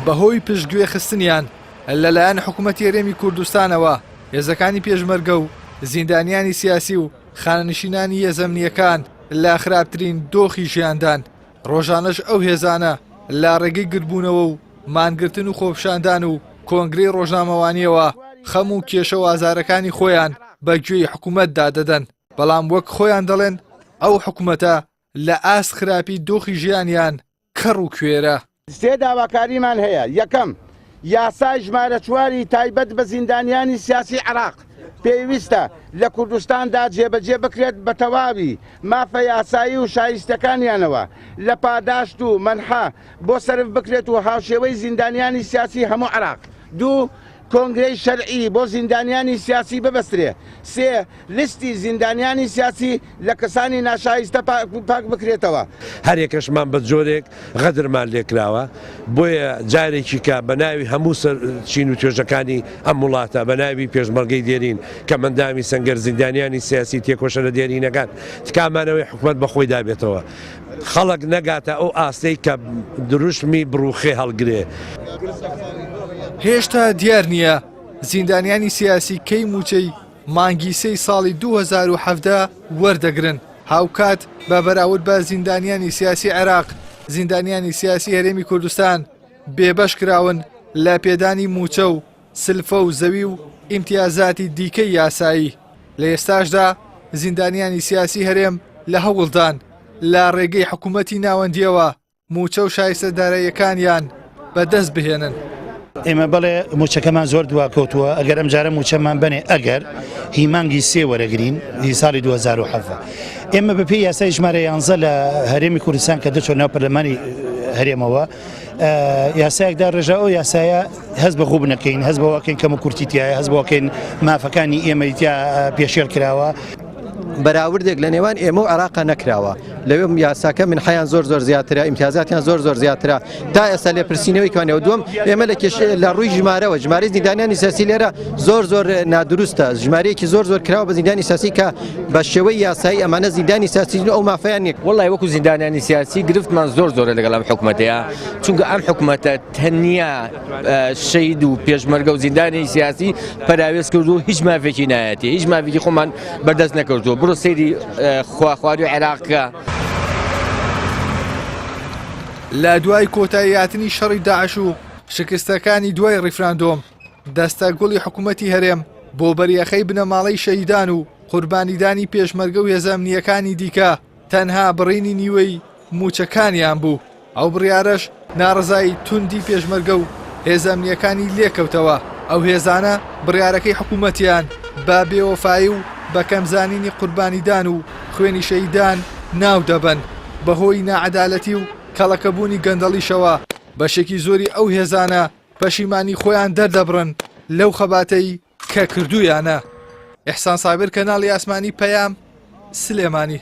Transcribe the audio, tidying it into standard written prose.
بەهۆی پشتگوێ خستنیان لەلایەن حکوومەتی هەرێمی کوردستانەوە، هێزەکانی پێشمەرگە و زیندانیانی سیاسی و خانەنشینانی هێزە ئەمنییەکان لە خراپترین دۆخی ژیاندان، ڕۆژانەش ئەو هێزانە لە ڕێگەی گردبوونەوە و مانگرتن و خۆپیشاندان و کۆنگرەی ڕۆژنامەوانییەوە خەم و کێشە و ئازارەکانی خۆیان بە گوێی حکوومەتدا دەدەن، بەڵام وەک خۆیان دەڵێن ئەو حکوومەتە لە ئاست خراپی دۆخی ژیانیان کەڕ و کوێرە. سێ داواکاریمان هەیە، یەکەم، یاسای ژمارە چواری تایبەت بە زیندانیانی سیاسی عێراق پێویستە لە کوردستاندا جێبەجێ بکرێت بە تەواوی مافە یاسایی و شایستەکانیانەوە لە پاداشت و مەنحە بۆ سەرف بکرێت و هاوشێوەی زیندانیانی سیاسی هەموو عێراق. دوو، کۆنگرەی شەرعی بۆ زیندانیانی سیاسی ببەسترێ. سێ، لیستی زیندانیانی سیاسی لە کەسانی ناشایستە پاک بکرێتەوە. هەریەکەشمان بە جۆرێک غەدرمان لێکراوە، بۆیە جارێکیکە بە ناوی هەموو چین و توێژەکانی ئەم وڵاتە، بە ناوی پێشمەرگەی دێرین، کەمئەندامی سەنگەر، زیندانیانی سیاسی، تێکۆشەرە دێرینەکان، تکامانەوەی حکومەت بە خۆیدا بێتەوە. خەڵک نەگاتە ئەو ئاستەی کە دروشمی بڕوخێ هەڵگرێ. هێشتا دیار نییە زیندانیانی سیاسی کەی مووچەی مانگی سێی ساڵی 2017 وەردەگرن، هاوکات بە بەراورد بە زیندانیانی سیاسی عێراق، زیندانیانی سیاسی هەرێمی کوردستان بێبەش کراون لە پێدانی مووچە و سلفە و زەوی و ئیمتیازاتی دیکەی یاسایی، لە ئێستاشدا زیندانیانی سیاسی هەرێم لە هەوڵدان لە ڕێگەی حکوومەتی ناوەندییەوە مووچە و شایستە داراییەکانیان بەدەست بهێنن. ئێمە بەڵێ مووچەکەمان زۆر دواکەوتووە، ئەگەر ئەمجارە مووچەمان بەنێ ئەگەر هی مانگی سێ وەرەگرین هی ساڵی 2017 ئێمە بەپێی یاسای ژمارە یانزە لە هەرێمی کوردستان کە دەچۆ ناو پەرلەمانی هەرێمەوە یاسایەک داڕێژا ئەو یاسایە هەست بە غوب نەکەین هەست بەوەکەین کەم و کورتی تایە هەست بۆکەین مافەکانی ئێمەی تیا پێشێل کراوە. بەراوردێک لە نێوان ئێمە و عێراقا نەکراوە لەوێ یاساکە من حیان زۆر زۆر زیاترە ئیمتیازاتیان زۆر زۆر زیاترە تا ئێستا لێپرسینەوەی کوانەوە دووەم ئێمە لە کێش لە ڕووی ژمارەوە ژمارەی زیندانیانی سیاسی لێرە زۆر زۆر نادروستە ژمارەیەکی زۆر زۆر کراوە بە زیندانی سیاسی کە بە شێوەی یاسایی ئەمانە زیندانی سیاسی ئەو مافیان نییە وڵی وەکو زیندانیانی سیاسی گرفتمان زۆر زۆرە لەگەڵ ئەم حکومەتەیە چونکە ئەم حکومەتە تەنیا شەید و پێشمەرگە و زیندانی سیاسی پەراوێز کرد و هیچ مافێکی نایەتی هیچ مافێکی خۆمان بەردەست نەکردووە بڕۆ سەیری خواخواری عێراقکە. لە دوای کۆتاییهاتنی شەڕی داعش و شکستەکانی دوای ڕیفراندۆم، دەستە گوڵی حکوومەتی هەرێم بۆ بەریەخەی بنەماڵەی شەهیدان و قوربانیدانی پێشمەرگە و هێزە ئەمنییەکانی دیکە تەنها بڕینی نیوەی مووچەکانیان بوو، ئەو بڕیارەش ناڕەزایی توندی پێشمەرگە و هێزە ئەمنییەکانی لێکەوتەوە، ئەو هێزانە بڕیارەکەی حکوومەتیان بە بێوەفایی و بە کەمزانینی قوربانیدان و خوێنی شەهیدان ناو دەبەن، بەهۆی ناعەدالەتی و کەڵەکەبوونی گەندەڵیشەوە بەشێکی زۆری ئەو هێزانە پەشیمانی خۆیان دەردەبڕن لەو خەباتەی کە کردوویانە. ئیحسان سابر کەناڵی ئاسمانی پەیام، سلێمانی.